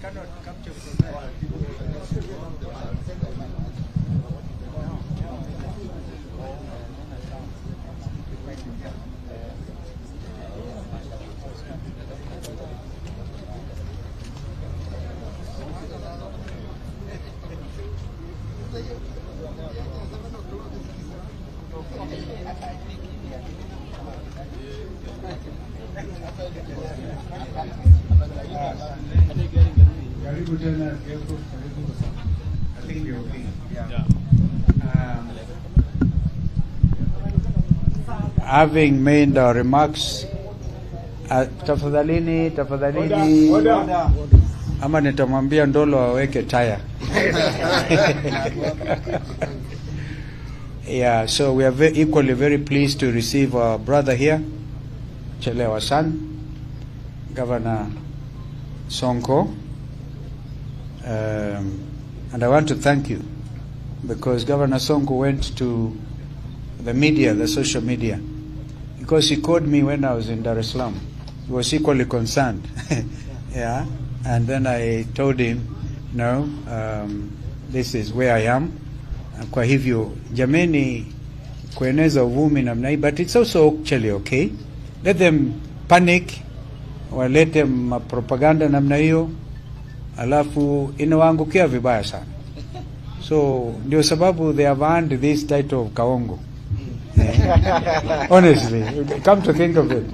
Cannot capture from there. Karibu tena Diego, karibu. I think you're okay. Yeah. Having made our remarks, tafadhalini, tafadhalini, ama nitamwambia Ndolo aweke taya. Yeah, so we are equally very pleased to receive our brother here, Chelewa San, Governor Sonko. And I want to thank you because Governor Sonko went to the media, the social media, because he called me when I was in Dar es Salaam. He was equally concerned. Yeah. And then I told him, no, this is where I am. Kwa hivyo, jameni, kueneza uvumi namna hii, but it's also actually okay. Let them panic, walete propaganda namna hiyo, alafu inawaangukia vibaya sana. So ndio sababu they have earned this title of Kaongo. Honestly, come to think of it,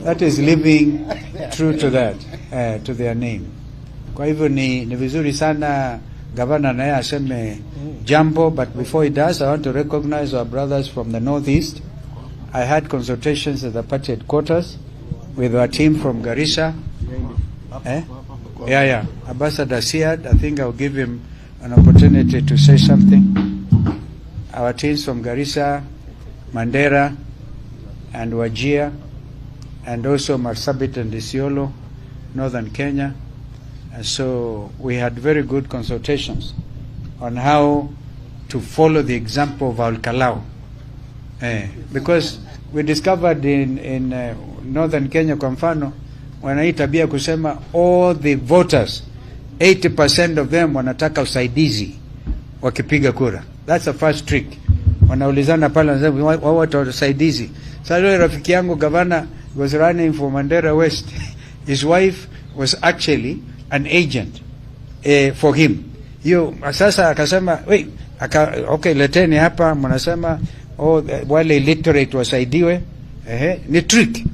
that is living true to that, to their name. Kwa hivyo ni vizuri sana gavana naye aseme jambo, but before he does, I want to recognize our brothers from the Northeast. I had consultations at the party headquarters with our team from Garissa. Eh? Yeah. Ambassador Siad, I think I'll give him an opportunity to say something. Our teams from Garissa, Mandera, and Wajir, and also Marsabit and Isiolo, northern Kenya. And so we had very good consultations on how to follow the example of Ol Kalou. Because we discovered in northern Kenya, kwa mfano, wana hii tabia kusema all the voters, 80% of them wanataka usaidizi wakipiga kura. That's the first trick. Wanaulizana pale, wanasema wao watu usaidizi. Sasa yule rafiki yangu gavana was running for Mandera West. His wife was actually an agent for him. Hiyo sasa akasema wait, okay, leteni hapa, mnasema oh, wale illiterate wasaidiwe. Ehe, ni trick.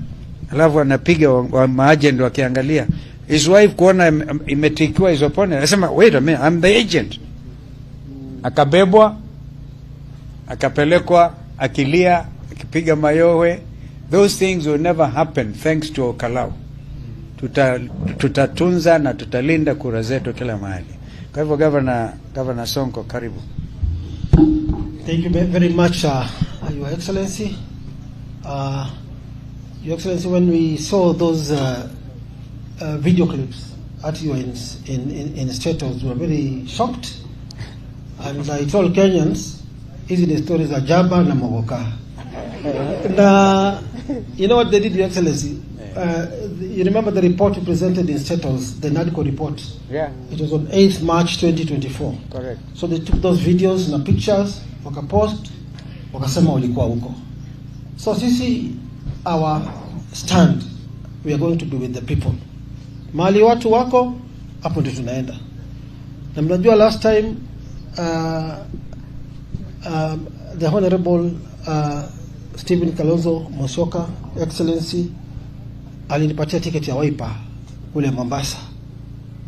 Alafu anapiga wa maagent wakiangalia. His wife kuona imetikiwa his opponent, anasema wait a minute, I'm the agent. Akabebwa, akapelekwa, akilia, akipiga mayowe. Those things will never happen thanks to Ol Kalou. Tutatunza na tutalinda kura zetu kila mahali. Kwa hivyo Governor Sonko, karibu. Thank you very much, Your Excellency. Your Excellency, when we saw those video clips at you in State House, we were very shocked. And I told Kenyans, hizi ni stories za jaba na mogoka. Na you know what they did, Your Excellency? You remember the report you presented in State House, the NADCO report? Yeah. It was on 8th March 2024. Correct. So they took those videos na pictures, wakapost, wakasema ulikuwa huko. So sisi, our stand, we are going to be with the people. Mahali watu wako, hapo ndio tunaenda. Na mnajua last time the Honorable Stephen Kalonzo Musyoka, Excellency, alinipatia ticket ya Wiper kule Mombasa.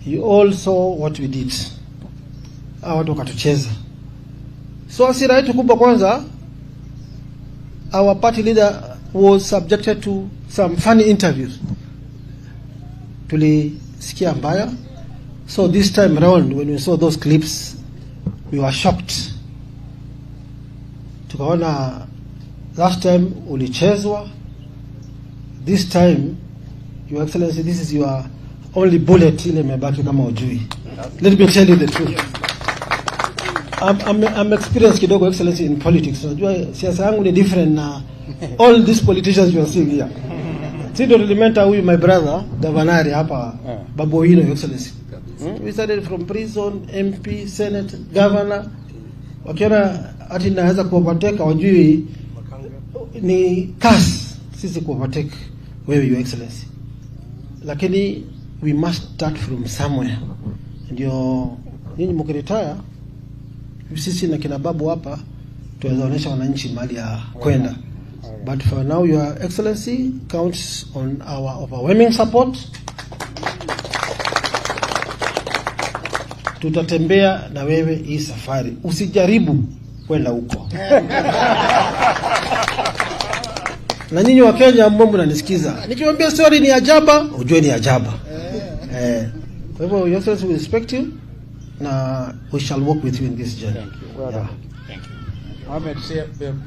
You all saw what we did. Hawa watu wakatucheza. So hasira yetu kubwa kwanza, our party leader was subjected to some funny interviews. Tulisikia mbaya. So this time round when we saw those clips, we were shocked. Tukaona last time ulichezwa. This time, Your Excellency, this is your only bullet ile imebaki kama ujui. Let me tell you the truth. I'm experienced kidogo, Excellency, in politics. Unajua siasa yangu ni different na all these politicians you are seeing here. Si ndio tulimentor huyu my brother Gavanari hapa, Babu Owino, Your Excellency. We started from prison, MP, Senate, governor. Wakiona ati naweza kuovertake, wajui ni kasi sisi kuovertake wewe, Your Excellency. Lakini we must start from somewhere. Ndio nyinyi mkiretire, sisi na kina babu hapa tuweza onyesha wananchi mahali ya kwenda. But for now, Your Excellency counts on our overwhelming support. Tutatembea na wewe hii safari, usijaribu kwenda huko. Na nyinyi wa Kenya ambao mnanisikiza, nikiwaambia story ni ajaba, ujue ni ajaba. Kwa hivyo, Your Excellency, we respect you na we shall work with you in this journey. Thank you. Well done. Thank you. Mohamed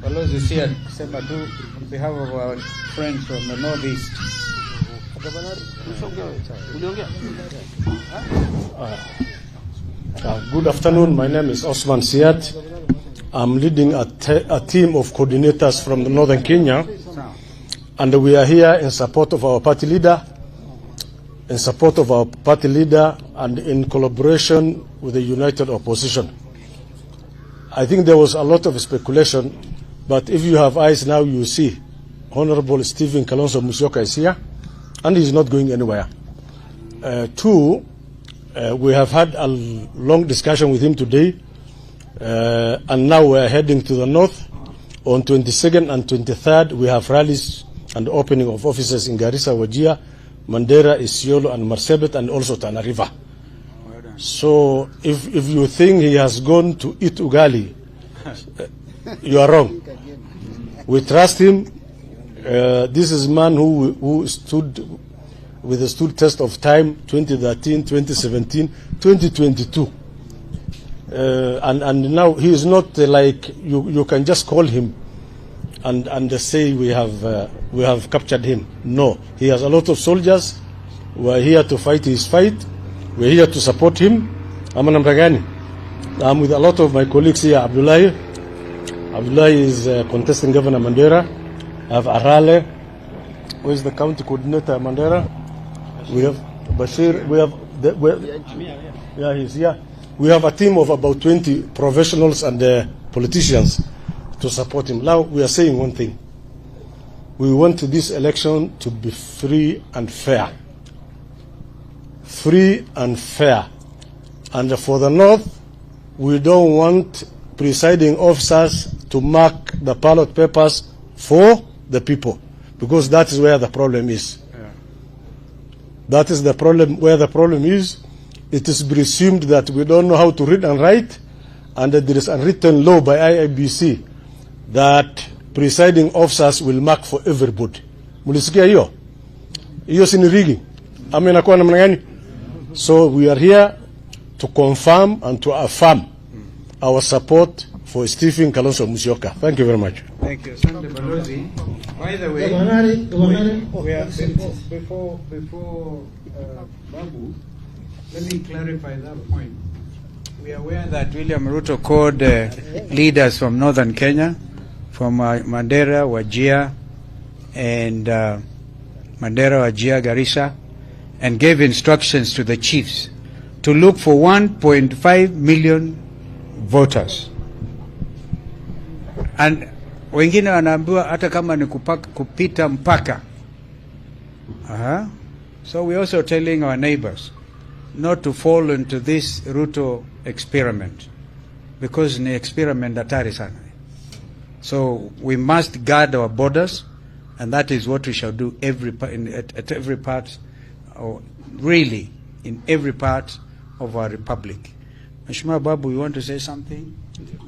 Balozi Sia, kusema tu on behalf of our friends from the Northeast. Good afternoon. My name is Osman Siat. I'm leading a team of coordinators from the Northern Kenya, and we are here in support of our party leader, and in collaboration with the United Opposition. I think there was a lot of speculation, but if you have eyes now, you see Honorable Stephen Kalonzo Musyoka is here, and he's not going anywhere. Two, we have had a long discussion with him today, and now we are heading to the north. On 22nd and 23rd, we have rallies and opening of offices in Garissa, Wajir, Mandera, Isiolo, and Marsabit, and also Tana River. So if you think he has gone to eat ugali, you are wrong. We trust him. This is man who stood with the stood test of time, 2013, 2017, 2022. And now he is not like you can just call him and say we have captured him. No, he has a lot of soldiers. We are here to fight his fight. We are here to support him. I'm with a lot of my colleagues here. Abdullahi is contesting Governor Mandera. I have Arale, who is the county coordinator Mandera. We have Bashir. We have yeah, he's here. We have a team of about 20 professionals and politicians to support him. Now we are saying one thing. We want this election to be free and fair. Free and fair. And for the North, we don't want presiding officers to mark the ballot papers for the people, because that is where the problem is. Yeah. That is the problem, where the problem is. It is presumed that we don't know how to read and write, and that there is a written law by IEBC that presiding officers will mark for everybody. Mulisikia hiyo? Hiyo si ni rigging? Ama inakuwa namna gani? So we are here to confirm and to affirm our support for Stephen Kalonzo Musyoka. Thank you very much. Thank you, Asante Balozi. By the way, before Babu, let me clarify that point. We are aware that William Ruto called leaders from Northern Kenya, from Mandera, Wajir, and Mandera, Wajir, Garissa, and gave instructions to the chiefs to look for 1.5 million voters. And wengine wanaambiwa hata kama ni kupita mpaka. So we also telling our neighbors not to fall into this Ruto experiment, because ni experiment hatari sana. So we must guard our borders, and that is what we shall do at every part, or really in every part of our republic. Mheshimiwa Babu, you want to say something?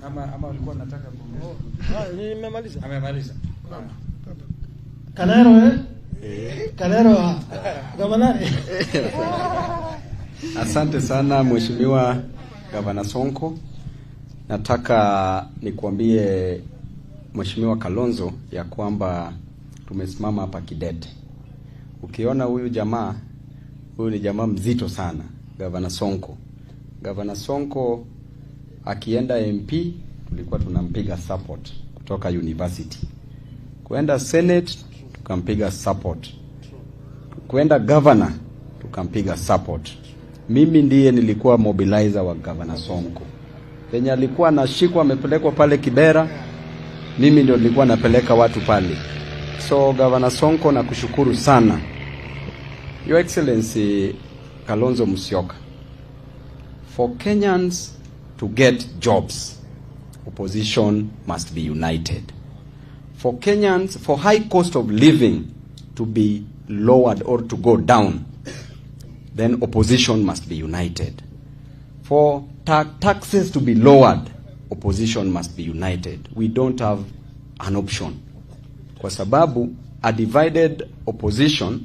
Ama ulikuwa unataka kuongeza? Nimemaliza. Amemaliza. Kanero eh? Kanero. Gavana. Asante sana Mheshimiwa Gavana Sonko. Nataka nikuambie Mheshimiwa Kalonzo ya kwamba tumesimama hapa kidete. Ukiona huyu jamaa, huyu ni jamaa mzito sana, Gavana Sonko. Gavana Sonko akienda MP tulikuwa tunampiga support kutoka university. Kuenda Senate tukampiga support. Kuenda governor tukampiga support. Mimi ndiye nilikuwa mobilizer wa Governor Sonko. Penye alikuwa anashikwa amepelekwa pale Kibera, mimi ndio nilikuwa napeleka watu pale. So Governor Sonko, nakushukuru sana. Your Excellency Kalonzo Musyoka, for Kenyans to get jobs, opposition must be united. For Kenyans, for high cost of living to be lowered or to go down, then opposition must be united. For taxes to be lowered, opposition must be united. We don't have an option. Kwa sababu a divided opposition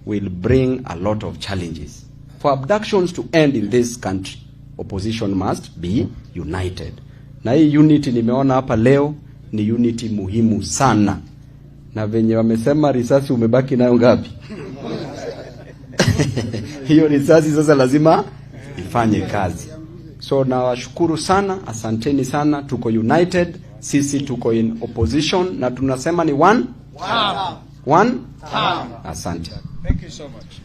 will bring a lot of challenges. For abductions to end in this country, opposition must be united. Na hii unity nimeona hapa leo ni unity muhimu sana. Na venye wamesema risasi umebaki nayo ngapi? Hiyo risasi sasa lazima ifanye kazi. So nawashukuru sana, asanteni sana, tuko united, sisi tuko in opposition na tunasema ni one one term. Asante. Thank you so much.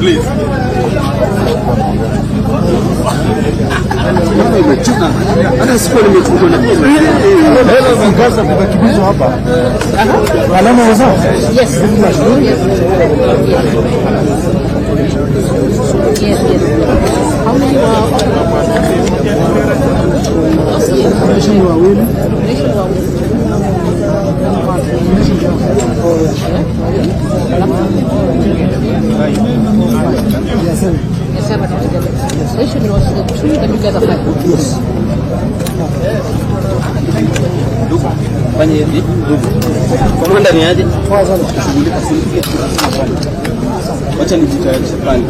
Please. Yes. Yes, yes. How many were Yes. Fanya hivi ndugu. Komanda ni aje? Wacha nijitayarishe pale.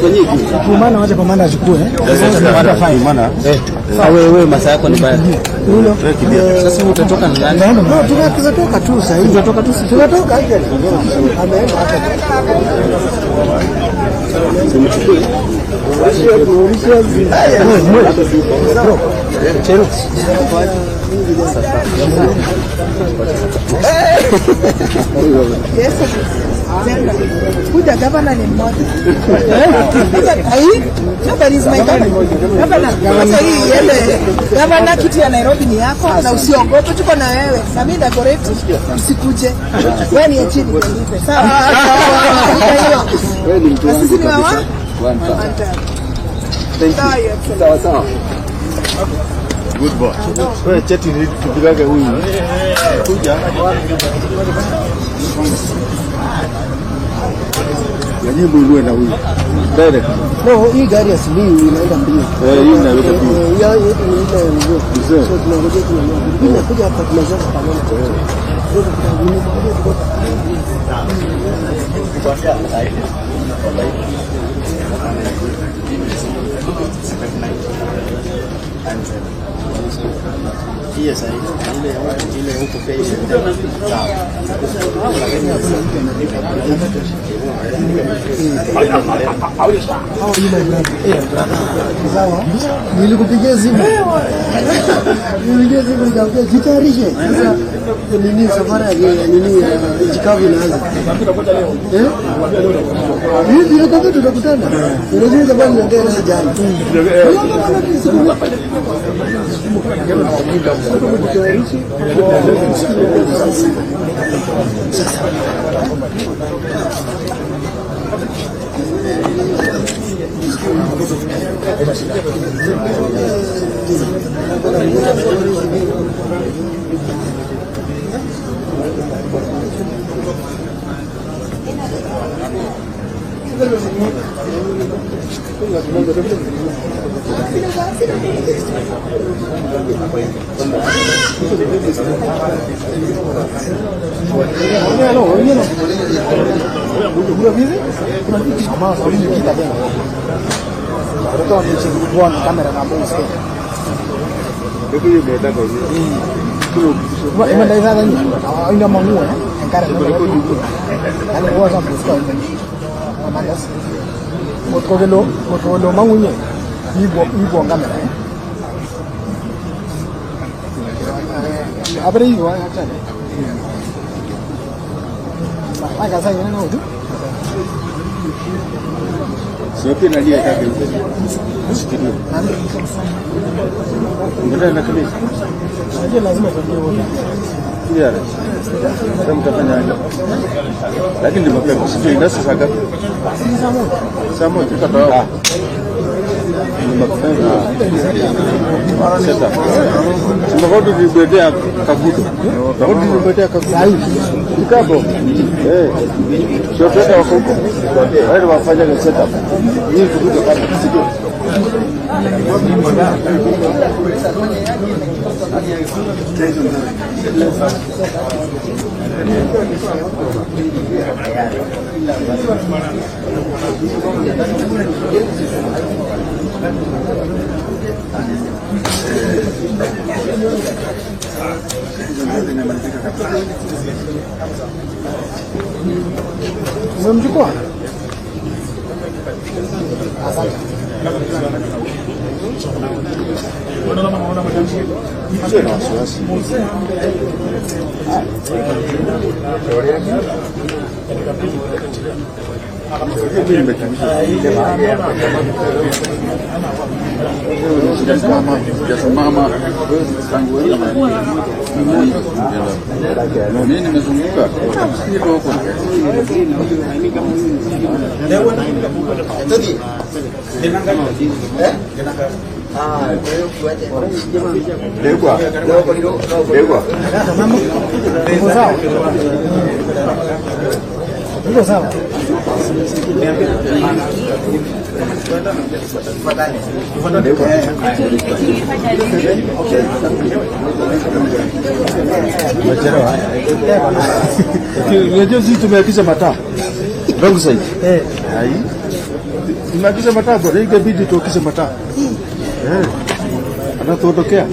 Fanya hivi. Kumana wacha komanda achukue. Sasa fine maana. Eh. Sasa wewe masaa yako ni baya. Wewe kimbia. Sasa utatoka na nani? No, tunatoka tu sasa hivi. Tunatoka tu. Tunatoka hivi. Ameenda hapa. Simchukue. Kuja gavana ni mmoja. Nobody is my governor. Gavana, sasa hii iende. Gavana, kiti ya Nairobi ni yako na usiogope, tuko na wewe. Na mimi decorate, usikuje. Wewe ni chini nipe. Sawa. Wewe ni mtu wangu. Sisi ni wawa? One time. Thank you. Sawa sawa. Good boy. Wewe cheti tupigage huyu. Kuja. Yajibu uwe na huyu. Direct. No, hii gari ya Simiyu inaenda mbio. Eh, hii inaenda mbio. Ya yetu ni ile mbio. So tunangojea tunaona. Inakuja hapa tunazama pamoja. Sawa. Nilikupigia simu. Nilikupigia simu nikamwambia jitayarishe. Sasa nini safari ya nini ya Chicago inaanza. Eh? Hivi ndio tutakutana. Unajua safari inaendelea na jana. Lakini mapema sijui nasi saa ngapi? Saa moja tutatoa. Ni mapema. Sasa. Tunarudi vibedea Kagudo. Tunarudi vibedea Kagudo. Kikabo. Eh. Sio tena wako huko. Wale wafanya ni setup. Ni kuduka kama sijui. Umemchukua? Asante. Sijasimama tangu mimi nimezunguka siko huko. Niko sawa. Niko sawa. Unajua sisi tumeakisha mataa. Wrong side. Eh. Hai. Tumeakisha mataa bwana, ingebidi tuakishe mataa. Eh. Anatuondokea.